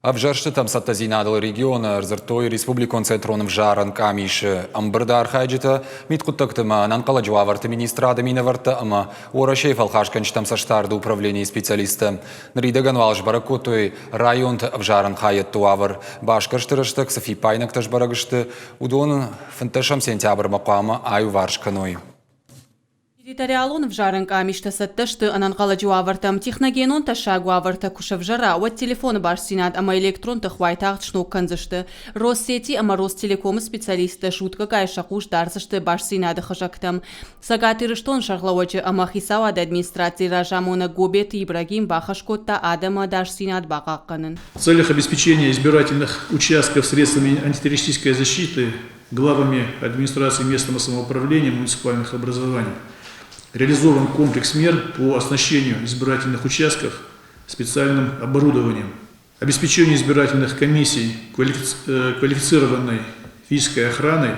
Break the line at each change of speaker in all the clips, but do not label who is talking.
Ӕвзӕрстытӕм цӕттӕдзинадыл регионы ӕрдзырдтой республикон центрон ӕвзарӕн къамисы ӕмбырды архайджытӕ, мидхъуыддӕгты ӕмӕ ӕнӕнхъӕлӕджы уавӕрты министрады минӕвӕрттӕ ӕмӕ Уӕрӕсейы фӕлхасгӕнджытӕм цӕстдарды управленийы специалисттӕ. Ныридӕгӕн уал сбӕрӕг кодтой районты ӕвзарӕн хайӕдты уавӕр. Басгӕрсты рӕстӕг цы фиппаинӕгтӕ сбӕрӕг сты, уыдон 15 сентябрмӕ хъуамӕ аиуварс кӕной.
Территориалон ӕвзарӕн къамистӕ цӕттӕ сты ӕнӕнхъӕлӕджы уавӕртӕм. Техногенон тӕссаг уавӕртӕ куы сӕвзӕра, уӕд телефоны бастдзинад ӕмӕ электрон тых уайтагъд сног кӕндзысты. Россети ӕмӕ Ростелеком-ы специалисттӕ суткӕгай сӕ хъус дардзысты бастдзинады хызӕгтӕм. Цӕгат Ирыстоны сӕргълӕууӕджы ӕмӕ хицауады администрацийы разамонӕг Гобеты Ибрагим бахӕс кодта адӕмы ӕдасдзинад бахъахъхъӕнын.
В целях обеспечения избирательных участков средствами антитеррористической защиты главами администрации местного самоуправления муниципальных образований реализован комплекс мер по оснащению избирательных участков специальным оборудованием, обеспечению избирательных комиссий квалифицированной физической охраной,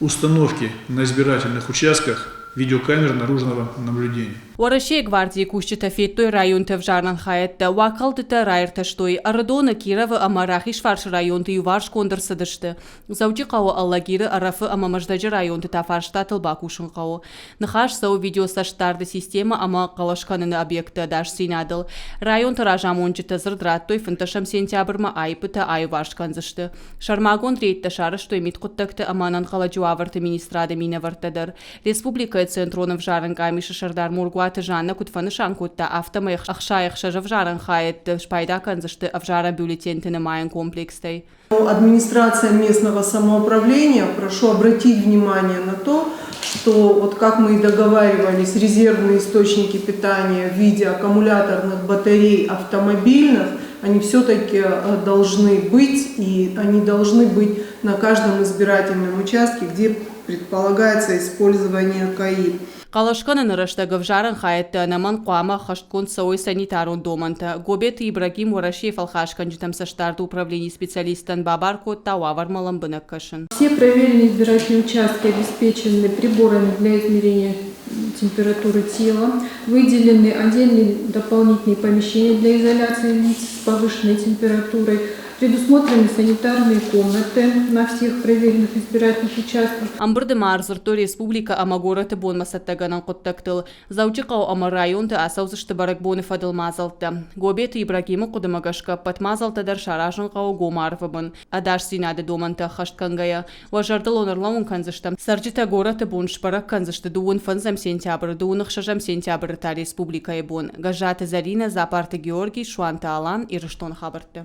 установки на избирательных участках видеокамер наружного наблюдения.
Уӕрӕсейы гвардийы кусджытӕ федтой районты ӕвзарӕн хайӕдтӕ, уагхӕлдтытӕ раиртӕстой, Ӕрыдоны, Кировы ӕмӕ Рахизфарсы районты иуварсгонд ӕрцыдысты. Дзӕуджыхъӕуы, Алагиры, Ӕрӕфы ӕмӕ Мӕздӕджы районты та фарстатыл бакусын хъӕуы. Ныхас цӕуы видеоцӕстдарды системӕ ӕмӕ хъӕлӕс кӕныны объектты ӕдасдзинадыл. Районты разамонджытӕ дзырд радтой, 15 сентябрмӕ аиппытӕ аиуварс кӕндзысты. Сӕрмагонд рейдтӕ сарӕзтой мидхъуыддӕгты ӕмӕ ӕнӕнхъӕлӕджы уавӕрты министрады минӕвӕрттӕ дӕр. Республикӕйы Центрон ӕвзарӕн къамисы сӕрдар Моргуаты Жаннӕ куыд фӕнысан кодта, афтӕмӕй 66 ӕвзарӕн хайӕдты спайда кӕндзысты ӕвзарӕн бюллетенты нымайӕн комплекстӕй.
Администрация местного самоуправления, прошу обратить внимание на то, что вот как мы и договаривались, резервные источники питания в виде аккумуляторных батарей автомобильных, они все-таки должны быть, и они должны быть на каждом избирательном участке, где предполагается использование КАИ.
Хъӕлӕскӕныны рӕстӕг ӕвзарӕн хайӕдты ӕнӕмӕнг хъуамӕ ӕххӕстгонд цӕуой санитарон домӕнтӕ. Гобеты Ибрагим Уӕрӕсейы фӕлхасгӕнджытӕм цӕстдарды управленийы специалисттӕн бабар кодта уавӕрмӕ лӕмбынӕг кӕсын.
Все проверенные избирательные участки обеспечены приборами для измерения температуры тела, выделены отдельные дополнительные помещения для изоляции лиц с повышенной температурой, предусмотрены санитарные комнаты на всех проверенных избирательных участках.
Ӕмбырды ма ӕрдзырдтой республикӕ ӕмӕ горӕты бонмӕ цӕттӕгӕнӕн хъуыддӕгтыл. Дзӕуджыхъӕу ӕмӕ районты ацӕудзысты бӕрӕгбоны фӕдыл мадзӕлттӕ. Гобеты Ибрагимы хъуыдымӕ гӕсгӕ ӕппӕт мадзӕлттӕ дӕр саразын хъӕуы гом арвы бын, ӕдасдзинады домӕнтӕ ӕххӕст кӕнгӕйӕ. Уӕ зӕрдыл уын ӕрлӕууын кӕндзыстӕм, цӕрджытӕ горӕты бон сбӕрӕг кӕндзысты дыууын фӕндзӕм сентябры, дыууын ӕхсӕзӕм сентябры та республикӕйы бон. Гӕззаты Зӕринӕ, Дзапарты Георгий, Суанты Алан, Ирыстоны хабӕрттӕ.